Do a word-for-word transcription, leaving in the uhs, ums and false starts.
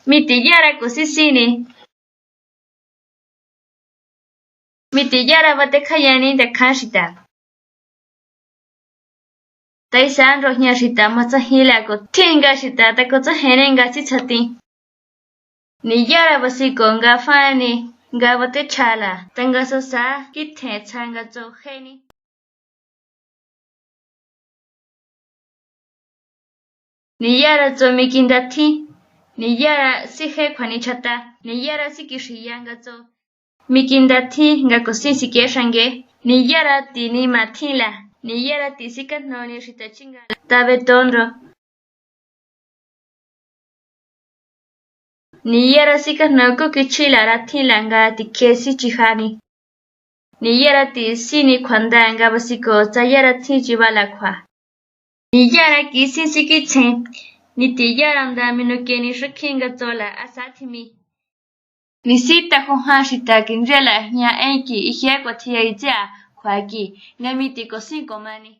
Mi tiyara kusi sini. Mi tiyara batekjayani ntakjan xita. Taisa nrojña xita matsajila ko thinga xita tako tsajene nga sitsjati. Niyara basiko nga fani nga batechala tanga sosa kithen tsja nga tso jeni. Niyara tso mikinda thin. Niyara sije kjuanichata. Niyara sikixiya nga tso mikinda thin nga kosin sikexange. Niyara ti nima thinla. Niyara ti sikajnoni xita chinga tabetonro. Niyara sikajno kukichilara thinla nga tikje sichijani. Niyara ti sini kjuanda nga basiko tsa yara thin chibala kjua. Niyara kisin sikitsen. Ni tiyara nda minukeni xakji nga tsola asa thimi. Ni sita jojan xita kinriala jña enki ijia kuatjia itsi'a kjuaki nga mi ti kosin komani.